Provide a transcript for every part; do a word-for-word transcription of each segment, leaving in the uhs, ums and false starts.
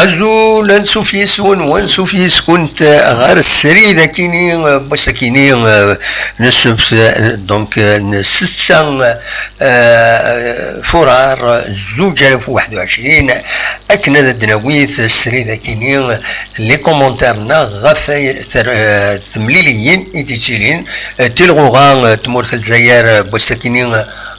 Azul, ansuf yes-wen, wansuf yes-kunt ɣer srid akini, eh, n wass akini, eh, n ssebt, eh, donc, eh, n setta, eh, furar, zuǧ alaf u waḥed u ɛecrin, akken ad d-nawi srid akini, les commentaires-nneɣ ɣef ay ter-, eh, temliliyin i d-yettilin, eh, tilɣuɣa, eh, tmurt n Lezzayer, eh, n wass akini,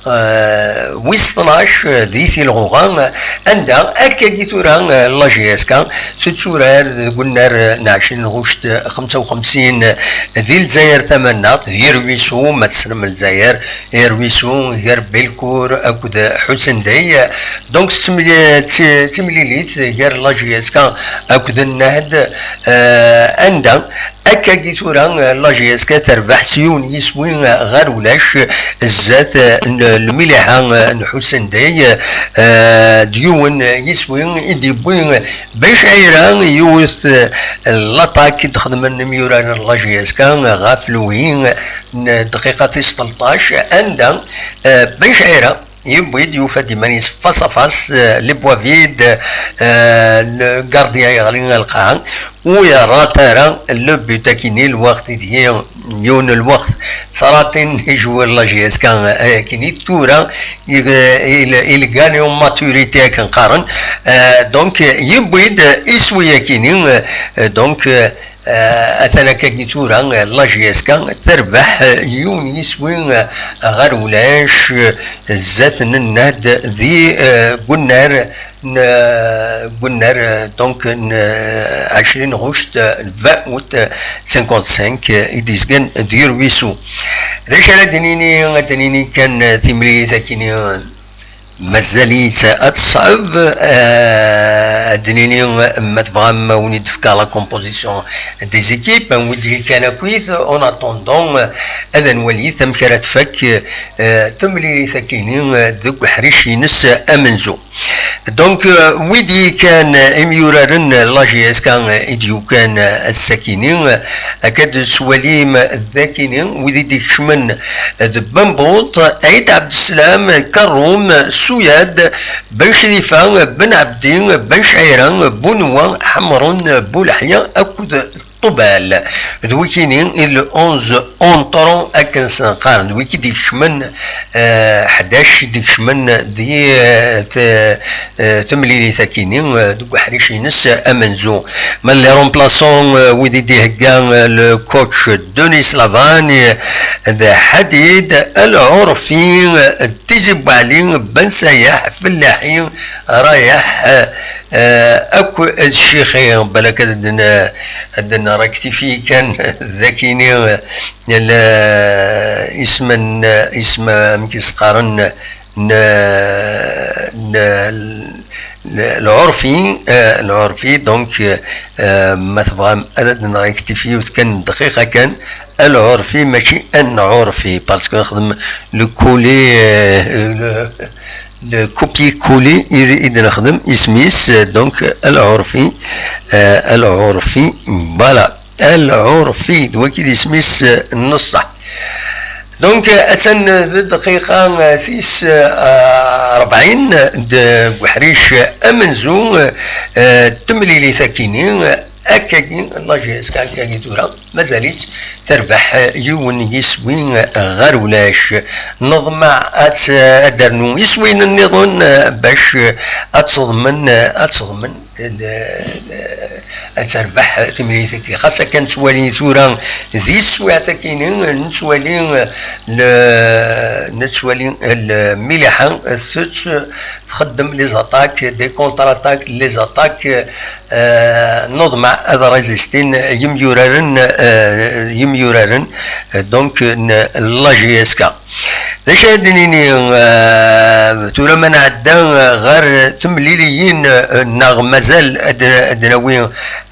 eh, wis tnac, eh, di tilɣuɣa, eh, anda akkagi tura, eh, la J S K tetturar deg unnar, eh, n ɛecrin ɣuct, eh, xemsa u xemsin, eh, di Lezzayer tamannaɣt, di Rwisu, ma tessnem Lezzayer, i Rwisu, gar Belcourt akked Ḥusen Day. Donc, d timli-, d ti-, d timlilit gar la J S K akked Nnehd, eh, anda akkagi tura, eh, la J S K terbeḥ s yiwen yiswi, eh, ɣer ulac, zdat, eh, n lmiliḥa, eh, n Ḥusen Day, eh, d yiwen yiswi i d-yewwi Bac Ɛira, yiwet, eh, n l'attaque i d-xedmen imyurar n la J S K ɣef lwi n dqiqa tis tleṭṭac, anda, eh, Bac Ɛira yewwi-d, yufa-d iman-is face à face, eh, les bras vides, eh, le gardien yeɣli ɣer lqaɛa, ur yerrat ara le but akini, lweqt i deg-i yiwen lweqt ttaratin ijwir la J S K, eh, akini tura, il, il, il gagne en maturité akken qqaren. Eh, donc, yewwi-d iswi akini, eh, donc, eh, Eh, atan akkagi tura, eh, la J S K terbeḥ, eh, yiwen yiswi, eh, ɣer ulac, eh, zdat n Nnehd di, eh, Gunnar n, eh, Gunnar, eh, donc, n, eh, ɛecrin ɣuct, eh, vingt août, eh, cinquante-cinq, eh, i d-yezgan d Yirwisu. D acu ara d-nini? Ad d-nini kan, eh, timlilit akini, eh, Mazal-itt ad teṣɛeb, eh, ad d-nini, ma tebɣam, ma wen-id-fkeɣ la composition des équipes, wid kan akkit, en attendant, eh, ad nwali amek ara tfak, eh, temlilit akini, eh, deg uḥric-ines amenzu. Donc, eh, wid kan imyuraren la J S K, eh, i d-yukan, eh, ass-akini, eh, akka d-tettwalim d akini, wid i d-ikecmen d Bambuṭ, Ɛid Ɛebdeslam, Karum, Suyad, Ben Crifa, Ben Ɛebdi, Ben Cɛira, Bunwa, Ḥemrun, Buleḥya akked Ṭubal. D wikini i le onze entrants akken s-qqaren, d wiki d-ikecmen, eh, ḥdac i d-ikecmen di, eh, t-, eh, temlilit akini, eh, deg uḥric-ines amenzu. Ma les remplaçants, eh, wid i d-ihegga, eh, le coach Denis Lavani, eh, d Ḥadid, Lɛurfi, eh, d Tizi Buɛli, Ben Sayaḥ, Fellaḥi, Rayaḥ, eh, eh, akk d Ccixi, balak ad n-, ad n-rectifier kan d akini, eh, l-, isem n, isem, amek i s-qqaren, n, n, l-, Lɛurfi, eh, Lɛurfi, donc, eh, ma tebɣam ad d-nɣ yiwet kan n dqiqa kan, Lɛurfi, mačči Anɛurfi, parce que nexdem le coller, eh, le, le copier-coller i, i d-nexdem isem-is, eh, donc, Lɛurfi, eh, Lɛurfi, voilà. Lɛurfi, d wagi d isem-is, eh, n ṣṣeḥ. Donc, eh, attan d dqiqa, eh, tis, eh, rebɛin deg uḥric amenzu, eh, eh, temlilit akini, eh, Akkagi, la J S K akkagi tura, mazal-itt terbeḥ yiwen yiswi ɣer ulac. Neḍmeɛ ad tt-, ad d-rnu iswiyen nniḍen bac ad teḍmen, ad teḍmen l-, l-, ad terbeḥ temlilit-agi. Xas akka nettwali tura di teswiɛt-agi-ni, nettwali l-, nettwali l-, Miliḥa tett-, txeddem les attaques, des contre-attaques, les attaques, euh, neḍmeɛ ad résistin yimyuraren, euh, yimyuraren, euh, donc, n la J S K. D acu ara d-nini, euh, tura ma nɛedda, euh, ɣer temliliyin, euh, neɣ mazal ad, ad nawi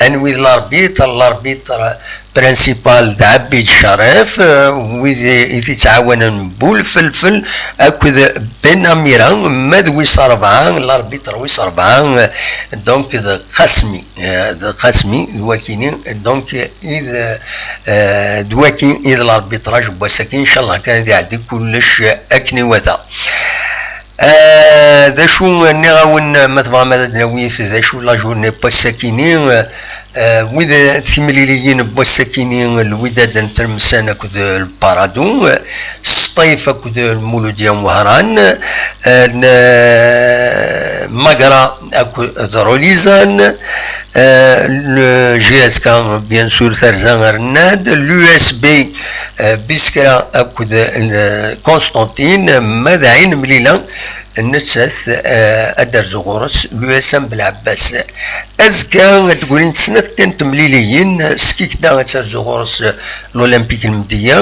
anwi d l'arbitre, l'arbitre principal d Abid Sharif, euh, wid i, i t-ittɛawanen Boulfelfel akked Ben Amira, ma d wis rebɛa, l'arbitre wis rebɛa, euh, donc d Qasmi, euh, d Qasmi, d wakini, donc, i d, euh, d waki i d l'arbitrage n wass-agi, inchallah kan ad iɛeddi kullec akken iwata. Euh, d acu nniɣ-awen, ma tebɣam ad d-nawi d acu la journée n wass-akini, euh, wid timliliyin n wass-akini, Lwidad n Tlemsan akked Lparado, euh, Sṭif akked Lmuludya n Wehran, euh, n-, Magra akked Rolizan, euh, le J S K, bien sûr, terza ar nnad, l'U S B, euh, Biskra akked, euh, Constantine, ma d Ɛin Mlila, nettat, euh, ad d-terzu ɣur-s l'U S M Belɛebbas. Azekka ad d-ggrint snat kan temliliyin, Skikda ad terzu ɣur-s l'Olympique Lmedya,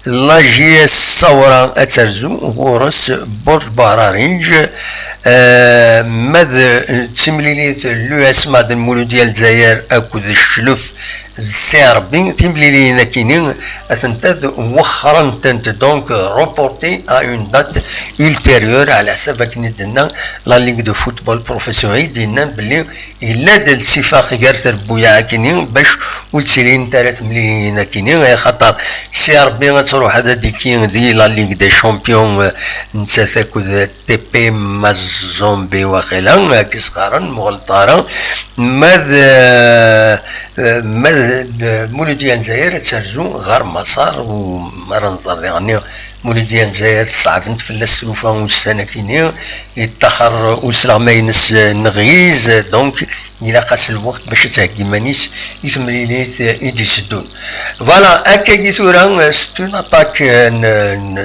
la J S Sawra ad terzu ɣur-s Borj Bahrarinj, euh, ma d, euh, timlilit l'U S M A d Lmuludya Lezzayer akked Cclef d Si Ṛebbi, timliliyin-akini atent-ad wexxrent-tent, donc reporté à une date ultérieure, ɛla ḥsab akken i d-tenna la Ligue de football professionnel, i d-yennan belli yella-d ltifaq gar trebbuyaɛ-akini bac ur ttilint ara temliliyin-akini, axaṭer Si Ṛebbi ad truḥ ad d-tiki di la Ligue des champions, eh, nettat akked T P Mazembe waqila, eh, k-isqaren, muɣel ṭara. Ma d, eh, eh, ma d, eh, Muludya n Lezzayer ad terzu ɣer Maṣer, u mi ara nẓer diɣenni Muludya n Lezzayer tṣeɛbent fell-as tlufa ussan-akini, yeṭṭaxer usleɣmay-ines, eh, Neɣiz, donc ilaq-as lweqt bac ad theggi iman-is i temlilit i d-iteddun. Voilà, akkagi tura, euh, c'est une attaque, euh, n, n,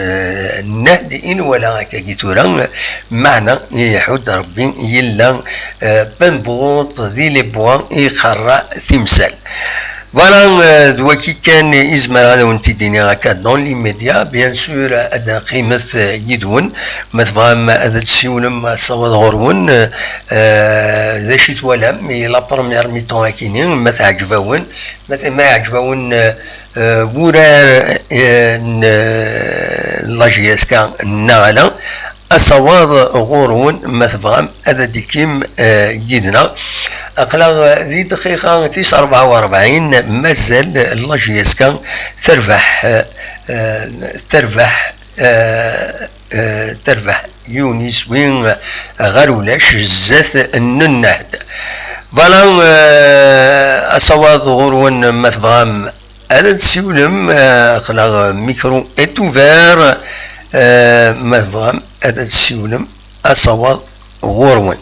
n Nahdi i nwala akkagi tura, euh, meɛna iḥudd Rebbi yella, euh, Ben Bouط di les bois i iqerra timsal. Voilà, euh, d waki kan i zemreɣ ad awen-t-id-iniɣ akka dans l'immédiat. Bien sûr, ad qimet, euh, yid-wen. Ma tebɣam ad d-tessiwlem asawaḍ ɣur-wen, euh, d acu i twalam i la première mi-temps akini, ma teɛǧeb-awen, ma te-, ma yeɛǧeb-awen, euh, euh, wurar, euh, n, euh, la J S K neɣ ala, asawaḍ ɣur-wen, ma tebɣam ad d-tikim, euh, yid-neɣ. Aql-aɣ di dqiqa tis rebɛa u rebɛin, mazal la J S K terbeḥ, euh, euh, terbeḥ, euh, euh, terbeḥ yiwen yiswi ɣer ulac zdat n Nnahd. Voilà, euh, asawaḍ ɣur-wen ma tebɣam ad d-tsiwlem, euh, aql-aɣ micro est ouvert, euh, ma tebɣam ad d-tsiwlem asawaḍ ɣur-wen.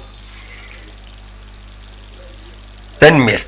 Tanemmirt.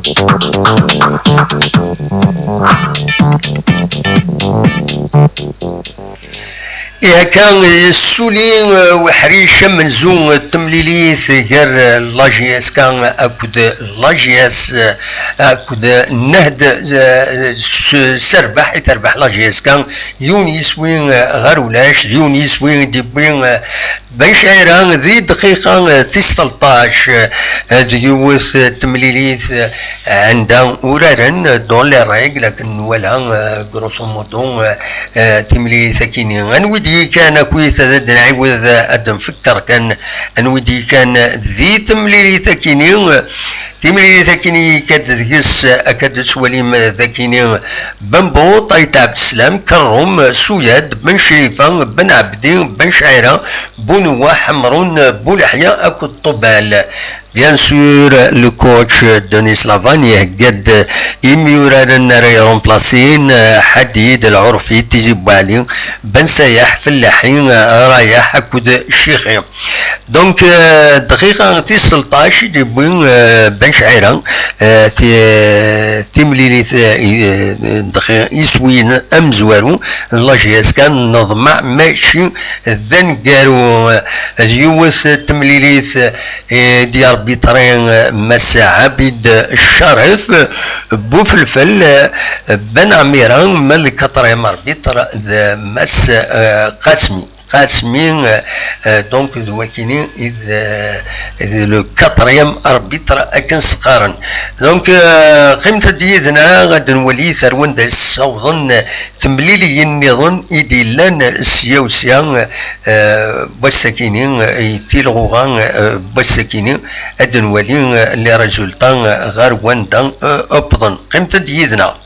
Ihi akka, yessuli, eh, uḥric amenzu, eh, temlilit gar, eh, la J S K akked la J S, eh, akked Nehd, eh, s, s rrbeḥ i terbeḥ la J S K, yiwen yiswi, eh, ɣer ulac, d yiwen yiswi i d-yewwi, eh, Ben Cɛira di dqiqa, eh, tis tleṭṭac, eh, d yiwet, eh, temlilit, eh, anda uraren, eh, dans les règles, akken nwala, eh, grosso modo, eh, eh, timlilit akini. Anwi d-yekkan akkit ad d-nɛiwed, eh, ad d-nfekker kan, anwi d-yekkan di temlilit akini, eh, timlilit akini, akka-d deg-s, akka-d tettwalim, eh, d akini, Bambu, Ṭayt Ɛebdeslam, Kerrum, Suyad, Ben Crifa, Ben Ɛebdi, Ben Cɛira, Bunewwa, Ḥemrun, Buleḥya akked Ṭubal. Bien sûr, le coach Denis Lavan ihegga-d imyuraren ara irumplasin, Ḥadid, Lɛurfi, Tizi Bwaɛli, Ben Sayaḥ, Fellaḥi, Rayaḥ akked Ccixi. Donc, euh, dqiqa tis tleṭṭac i d-yewwi, euh, Ben Cɛira, euh, ti-, timlilit, euh, i-, euh, dqi-, iswiyen amezwaru, la J S K, neḍmeɛ mačči d aneggaru, euh, d yiwet temlilit, euh, i d-yarbitri, euh, Mass Ɛabid Ccaref, euh, Bufelfel, euh, Ben Ɛmira, ma le quatrième arbitre d Mass, euh, Qasmi. Qasmi, euh, euh, donc, d wakini i d, euh, d le quatrième arbitre akken s-qqaren. Donc, euh, qqimet-d yid-neɣ ad nwali ar wanda i ssawḍen temliliyin nniḍen i d-yellan sya u sya, euh, n wass-akini, euh, i tilɣuɣa, euh, n wass-akini, ad nwali, euh, les résultats, euh, ɣer wanda, euh, wwḍen. Qqimet-d yid-neɣ.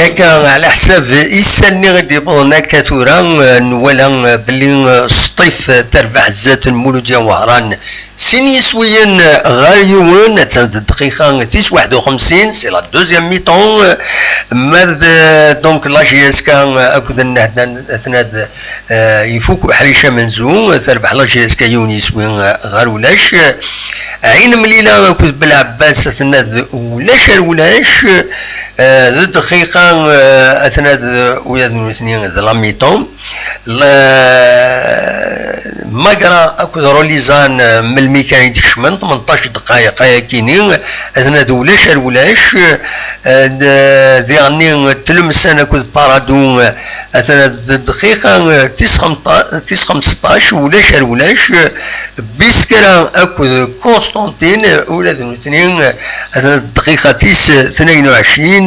Akka, ɛla ḥsab isalli i d-yewwḍen akka tura, eh, nwala, eh, belli, eh, Sṭif, eh, terbeḥ zdat n Muludya Wehran sin yiswiyen, eh, ɣer yiwen, attan d dqiqa tis waḥed u xemsin, c'est la deuxième mi-temps, eh, ma d, eh, donc, la J S K, eh, akked Nnehda, atna d, eh, ifuk uḥric amenzu, eh, terbeḥ la J S K yiwen yiswi, eh, ɣer ulac. Eh, Ɛin Mlila akked Belɛebbas, atna d ulac ar ulac. Eh, d dqiqa, eh, atna d ula d nutni d la mi-temps. La-, Magra akked Rolizan, eh, melmi kan i d-kecmen, tmenṭac dqayeq ayakini, atna d ulac ar ulac. Eh, d-, diɣenni Tlemsan akked Paradou, eh, atna d dqiqa, eh, tis xemṭa-, tis xemseṭṭac, ulac ar ulac. Biskra akked Constantine, ula d nutni, atna d dqiqa tis tnayen u ɛecrin,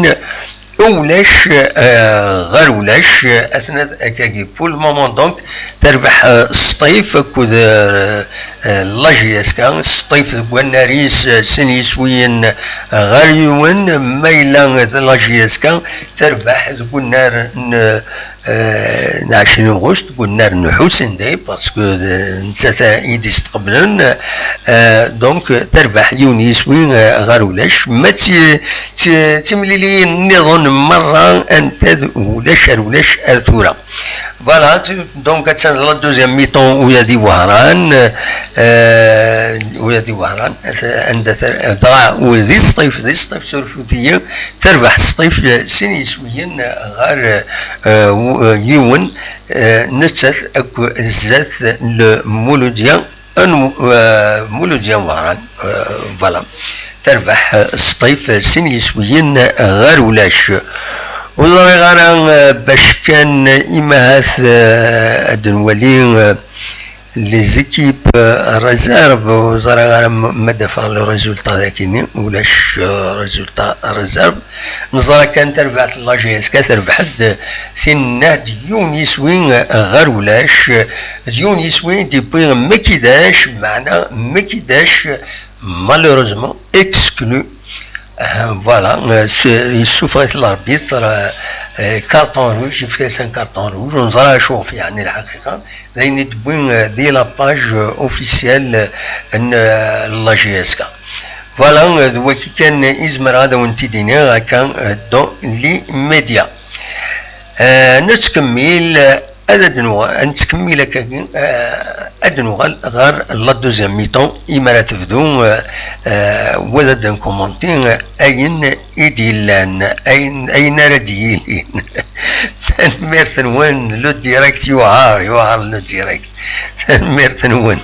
ulac, eh, ɣer ulac, atna d akkagi. Pour le moment, donc, terbeḥ, eh, Sṭif akked, eh, eh, la J S K. Sṭif deg wannar-is, eh, sin yiswiyen, eh, ɣer yiwen, ma yella d la J S K terbeḥ deg unnar n, eh, n ɛecrin ɣuct, deg unnar n Ḥusin Day, parce que d nettat i d-yestqeblen, eh, donc terbeḥ yiwen yiswi, eh, ɣer ulac. Ma d ti-, d ti-, d timliliyin nniḍen merra, anta d ulac ar ulac ar tura. Voilà, tu-, donc attan la deuxième mi-temps, ula di Wehran, eh, ula di Wehran, anda ter-, dɣa, u di Sṭif, di Sṭif, surfut-iyi, terbeḥ Sṭif, eh, sin yiswiyen, eh, ɣer, eh, w-, eh, yiwen, eh, nettat akk zdat n Muludya, n, eh, Muludya Wehran, eh, voilà. Terbeḥ, eh, Sṭif, eh, sin yiswiyen, eh, ɣer ulac. Ur ẓriɣ ara, eh, bac kan, eh, imahat, eh, ad nwali, eh, Les équipes, euh, réserve, ur ẓriɣ ara m-, ma d-afeɣ le résultat dagi-nni, ulac, euh, résultat réserve. Neẓra kan tarbaɛt n la G S K terbeḥ-d tin-nni d yiwen yiswi, euh, ɣer ulac, d yiwen yiswi d-yewwi Mekidac, meɛna Mekidac, malheureusement, exclu. Euh, voilà, euh, s-, yessufeɣ-it l'arbitre, euh, euh, carton rouge, yefka-as un carton rouge, ur neẓra acu ɣef yeɛni lḥaqiqa. D ayen i d-wwi, euh, di la page, euh, officielle, euh, n, euh, la G S K. Voilà, euh, d waki kan i zemreɣ ad awen-t-id-iniɣ akka, euh, dans les médias. Euh, nettkemmil, euh, ad ad-nuɣal, ad nettkemmil akkagi, euh, ad nuɣal ɣer la deuxième mi-temps, imi ara tebdu, euh, euh, wa ad d-nkumanti, euh, ayen i d-yellan, ayen, ayen ara d-yilin. Tanemmirt-nwen, le direct yuɛer, yuɛer le direct. Tanemmirt-nwen.